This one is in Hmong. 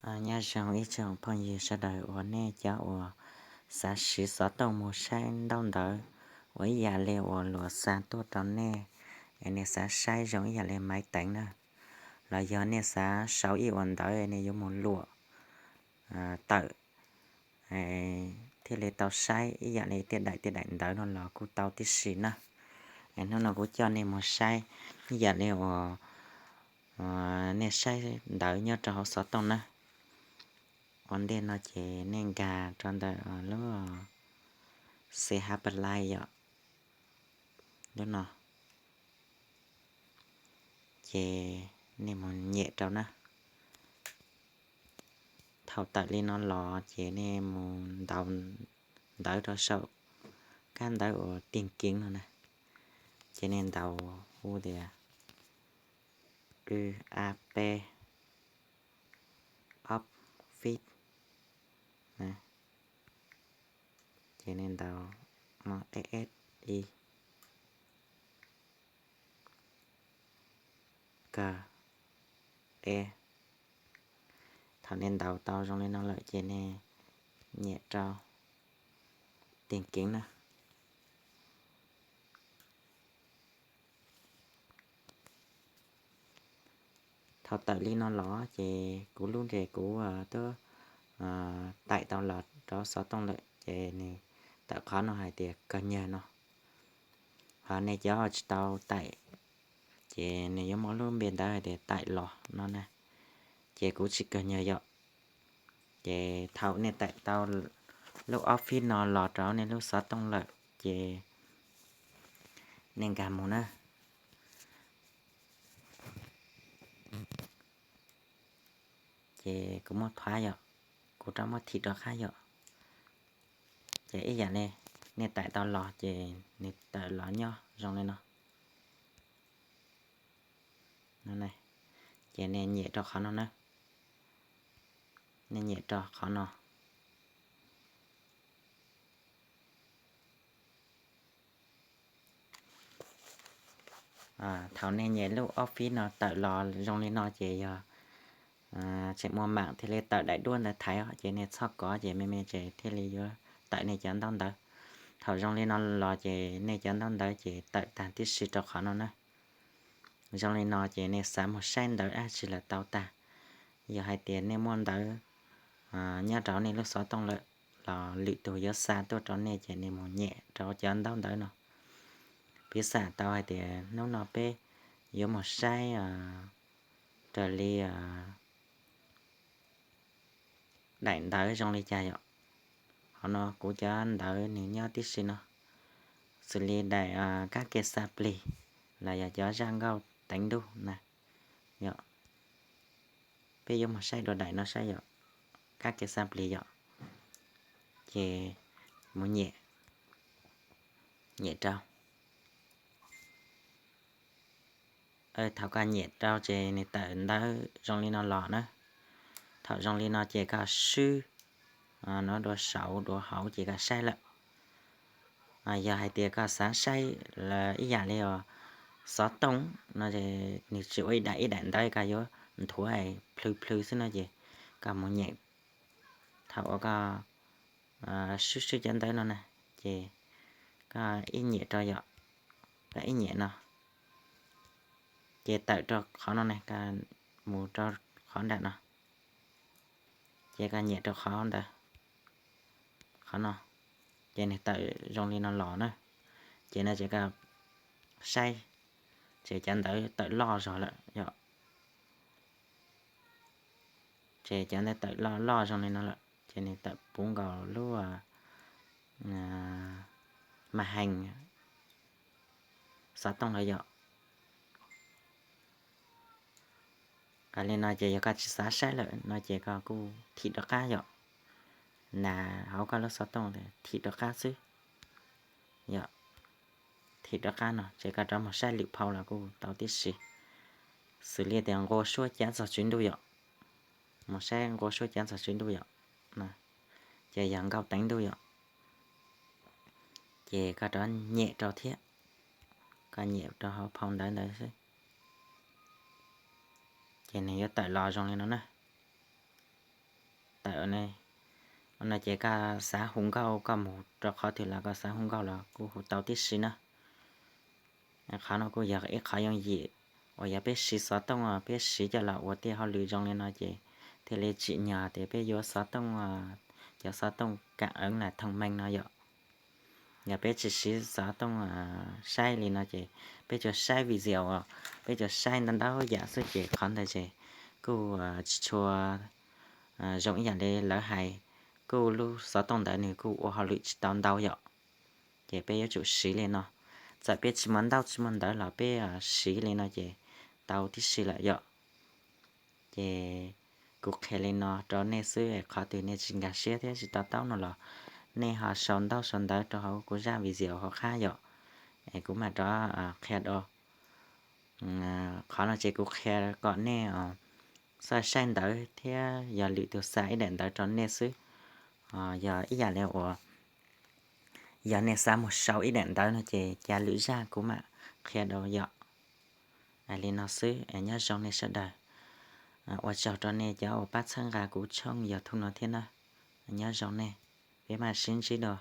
Nyob zoo ib tsoom phooj ywg sawv daws uas nej cov uas xav siv xov tooj mus saib ntaub ntawv uas ib yam li uas luag xa tuaj rau nej, es nej xav saib zoo ib yam li maiv teev na, los yog nej xav sau ib ua ntawv nej yuav mus luam tawm thiaj li tau saib ib yam li tej daim tej daim ntawv no los kuj tau tib si na. Hnub no kuv coj nej mus saib ib yam li uas nej saib ntawv nyob rau hauv xov tooj na. Ua ntej no ces nej nkag rau ntawm lub C H Play yom, lub no, ces nej mus nyem rau na. Thaum tawm li no los ces nej mus ntaus ntawv rau saum kab ntawv uas tìm kiếm no na, ces nej ntaus hu tias W A P Office, ces nej ntaus S S I K E. Thaum nej ntaus tau zoo li no lawm ces nej nyem rau tìm kiếm na. Thaum tawm li no los ces kuv lub nqe kuv twb taim tau los rau xov tooj lawm ces nws tawm qhov no hais tias kawg nyawg no. Ho nej cov tsis tau taim ces nws yuav muaj lub npe ntawv hais tias taim los no na, ces kuv tsis kawg nyawg yom. Ces thaum nej taim tau lub Office no los rau nej lub xov tooj lawm ces nej nkag mus na. Ces kuv muab thua yom, kuv rov muab thim rov qab yom. Ces ib yam li nej taim tau los ces nws tawm los nyob zoo li no. Ces nej nyem rau qhov no na, nej nyem rau qhov no. Thaum nej nyem lub Office no tawm los zoo li no ces yog tseem muaj mam thiaj li tawm daim duab ntawd thaiv os, ces nej txhob kov ces me me ces thiaj li yuav tawm nej cov ntaub ntawv. Thaum zoo li no los ces nej cov ntaub ntawv ces tawm tag tib si rau qhov no na. Zoo li no ces nej xav mus saib ntawv dab tsi los tau tag. Yog hais tias nej muaj ntawv nyob rau nej lub xov tooj lawm los lwm tus yuav xa tuaj rau nej ces nej mus nyem rau cov ntaub ntawv no. Piv xam tau hais tias hnub no peb yuav mus saib raws li daim ntawv zoo li cas yom. Qhov no kuv cov ntawv nws nyob tib si no, xws li daim kab ke xa plig los yog cov zaj nkauj teev ntuj na yom. Peb yuav mus saib dua daim no saib yom, kab ke xa plig yom. Ces mus nyem, nyem rau. Thaum koj nyem rau ces nws tawm ntawv zoo li no los na. Thaum zoo li no ces koj swb no dua saud dua hauv ces koj saib lawm. Yog hais tias koj xav saib ib yam li xov tooj no, nws tsis ua ib daim ib daim ntawv, koj yuav nthuav plhws plhws xwb no ces koj mus nyem. Thaum uas koj swb swb cov ntawv no na, ces koj ib nyem rau yom, koj ib nyem no, ces tawm rau qhov no na, koj mus rau qhov nram no, ces koj nyem rau qhov ntawd, qhov no, ces nws tawm zoo li no los na. Ces no ces koj saib, ces cov ntawv tawm loj zog lawm yom. Ces cov ntawv tawm loj loj zoo li no lawm ces nws tawm puv nkaus lub màn hình xov tooj lawm yom. Li no ces yog koj tsis xav saib lawm no ces koj kuj thim rov qab yom. Nas hauv koj lub xov tooj thim rov qab xwb yom. Thim rov qab no ces koj rov mus saib lwm phau los kuj tau tib si. Xws li tias nqua suab cav txog tswv ntuj yom, mus saib nqua suab cav txog tswv ntuj yom, ces yog nkauj teev ntuj yom, ces koj rov nyem rau thiab, koj nyem rau hauv phau ntawv ntawd xwb, ces nws yuav tawm los zoo li no na. No ces koj xav hu nkauj koj mus rau qhov twg los koj xav hu nkauj los kuj hu tau tib si na. Qhov no kuj yog ib qhov yooj yim uas yog peb siv xov tooj, peb siv coj los ua tej hauj lwm zoo li no ces thiaj li tsim nyog tias peb yuav xov tooj, cov xov tooj kam eev las thoom meej no yom. Yog peb tsis siv xov tooj saib li no ces peb tsuas saib video, peb tsuas saib ntau ntau yam xwb ces qhov ntawd ces kuj tsis tshua zoo ib yam li lawv hais, kuj lub xov tooj ntawd nws kuj ua hauj lwm tsis tau ntau yom. Ces peb yuav tsum siv li no, txawm peb tsis muaj ntaub tsis muaj ntawv los peb siv li no ces tau tib si lawm yom. Ces kuv qhia li no rau nej xwb, qhov twg nej tsis nkag siab thiab tsis to taub no los nej ho sau ntaub sau ntawv rau hauv kuv zaj video hauv qab yom, es kuv mam rov qhia dua. Qhov no ces kuv qhia kom nej xaj saib ntawv thiab yog lwm tus xa ib daim ntawv rau nej xwb. Yog ib yam li uas yog nej xav mus sau ib daim ntawv no ces cas lwm zaj kuv mam qhia dua yom. Li no xwb, nyob zoo nej sawv daws. Ua tsaug rau nej cov uas pab txhawb nqa kuv tshooj YouTube no thiab na. Nyob zoo nej, peb mam sib ntsib dua.